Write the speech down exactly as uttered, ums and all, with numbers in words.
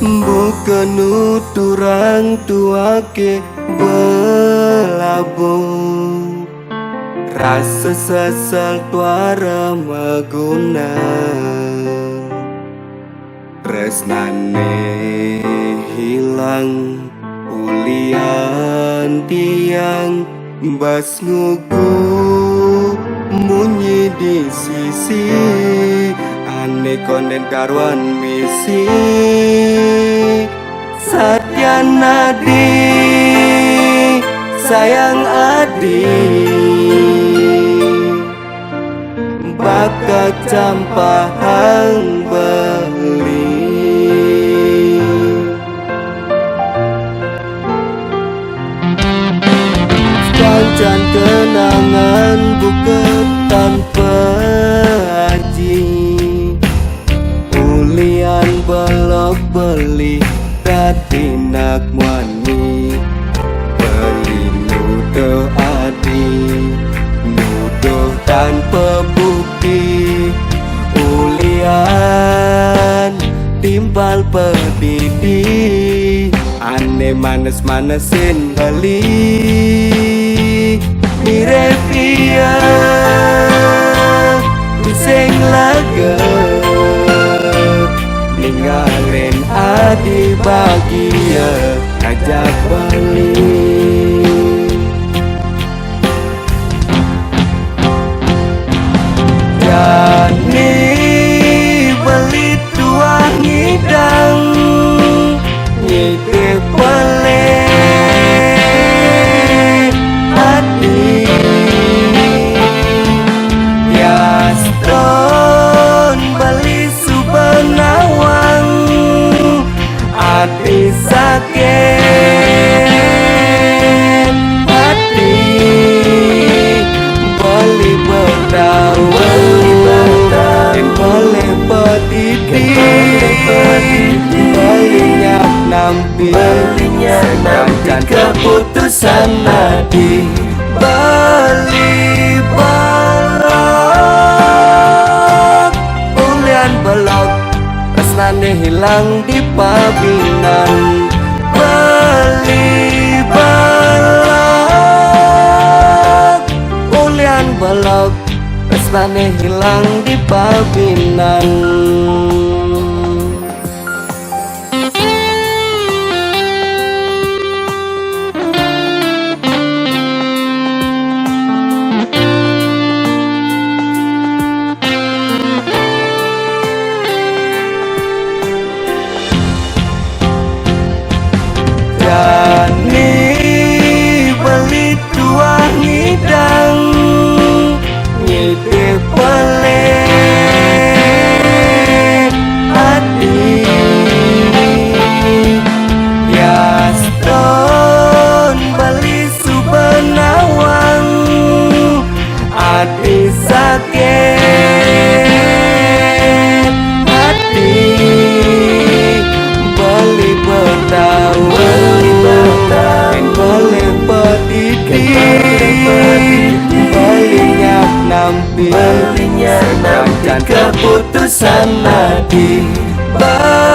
Buka nu turang tuake belabuh, rasa sesal tuara maguna. Tresnane hilang ulian tiang, bas ngugu munyi di sisi, ane konden karuan misi. Satian adi, sayang adi, baka campahang beli. Jancan kenangan buka tanpa aji, ulian belok beli, tatinak muani. Beli nuduh adi, nuduh tanpa bukti, ulian timpal pedidi, ane manes-manesin beli. Mirip ia sing lega, ninggalin adi bagia ajak beli. Jani beli tuah ngidang, ngitip beli adi. Yaston beli suba nawang, ati sakit ati, beli berdawa, beli berdawa, beli pedidi, beli nyap nampi, beli nyap nampi, sedangkan keputusan adi. Beli belok, ulian belok, tresnane hilang di pabinan. Beli belok, ulian belok, tresnane hilang di pabinan. Jani beli tuah ngidang, ngitip beli adi. Yaston beli suba nawang, ati sakit ati, beli berdawa, beli berdawa, beli pedidi, beli nyap nampi, beli nyap nampi, sedangkan keputusan adi. Beli